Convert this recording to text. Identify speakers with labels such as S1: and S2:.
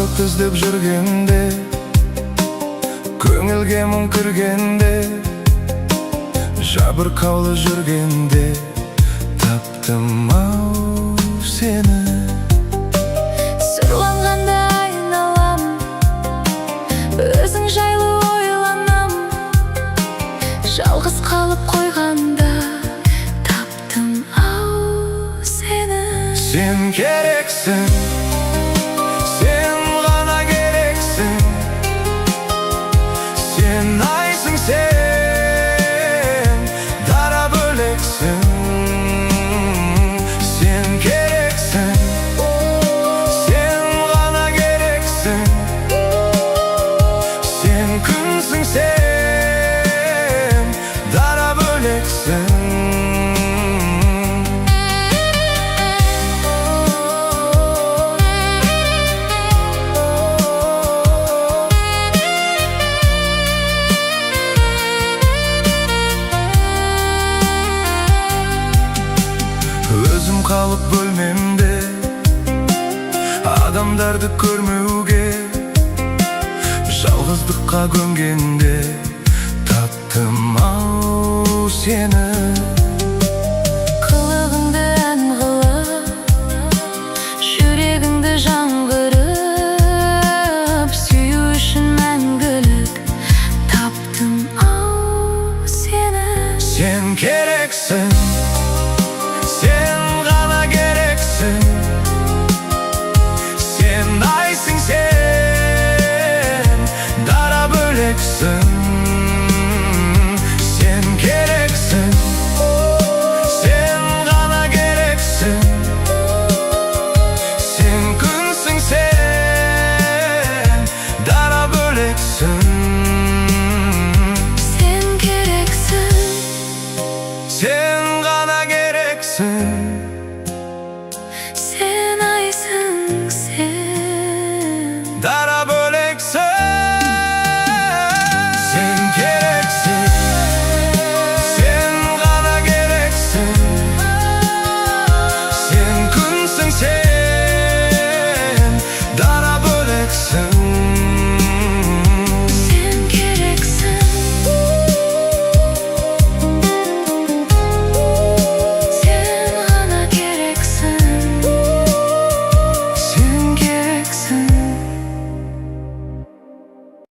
S1: Бақыт іздеп жүргенде, көңілге мұң кіргенде, жабырқаулы жүргенде, таптым ау сені.
S2: Сұрланғанда айналам, өзің жайлы ойланам. Жалғыз қалып қойғанда, таптым ау сені.
S1: Сен керексің, сен ғана керексің. Сен айсың, сен дара бөлексің. Сен керексің, сен ғана керексің. Сен күнсің, сен дара бөлексің. Өзім қалып бөлмемде, адамдарды көрмеуге, жалғыздыққа көнгенде, таптым ау сені.
S2: Қылығыңды ән қылып, жүрегіңді жаңғырып.